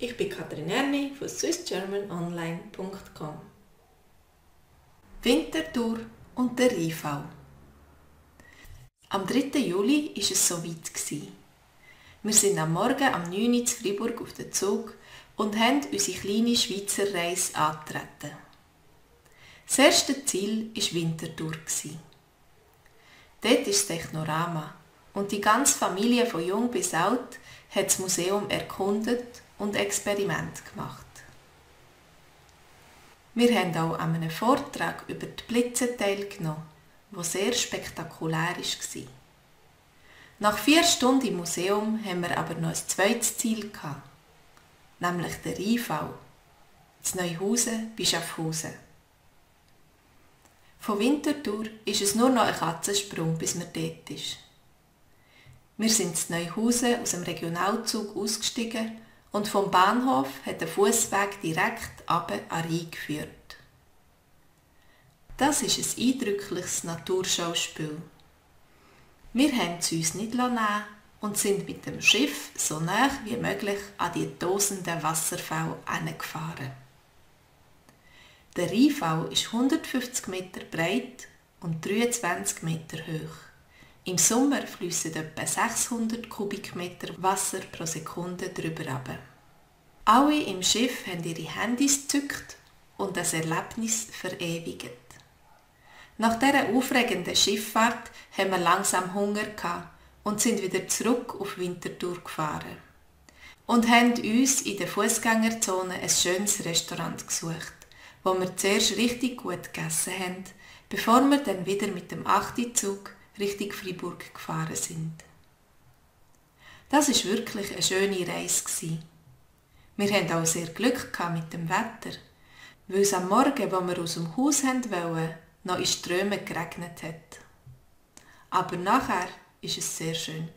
Ich bin Katrin Erni von swissgermanonline.com. Winterthur und der Rheinfall. Am 3. Juli war es soweit. Wir sind am Morgen am 9 Uhr in Freiburg auf den Zug und haben unsere kleine Schweizer Reise angetreten. Das erste Ziel war Winterthur. Dort ist das Technorama und die ganze Familie von jung bis alt hat das Museum erkundet und Experimente gemacht. Wir haben auch an einem Vortrag über die Blitze teilgenommen, der sehr spektakulär war. Nach 4 Stunden im Museum haben wir aber noch ein zweites Ziel gehabt, nämlich den Rheinfall, in Neuhausen bei Schaffhausen. Von Winterthur ist es nur noch ein Katzensprung, bis man dort ist. Wir sind in Neuhausen aus dem Regionalzug ausgestiegen und vom Bahnhof hat der Fussweg direkt runter an den Rhein geführt. Das ist ein eindrückliches Naturschauspiel. Wir haben es uns nicht nehmen und sind mit dem Schiff so nah wie möglich an die tosenden Wasserfälle hingefahren. Der Rheinfall ist 150 Meter breit und 23 Meter hoch. Im Sommer fliessen etwa 600 Kubikmeter Wasser pro Sekunde drüber runter. Alle im Schiff haben ihre Handys gezückt und das Erlebnis verewigt. Nach dieser aufregenden Schifffahrt haben wir langsam Hunger gehabt und sind wieder zurück auf Winterthur gefahren. Und haben uns in der Fußgängerzone ein schönes Restaurant gesucht, wo wir zuerst richtig gut gegessen haben, bevor wir dann wieder mit dem 8. Zug Richtung Freiburg gefahren sind. Das war wirklich eine schöne Reise. Wir hatten auch sehr Glück mit dem Wetter, weil es am Morgen, wo wir aus dem Haus wollten, noch in Strömen geregnet hat. Aber nachher war es sehr schön.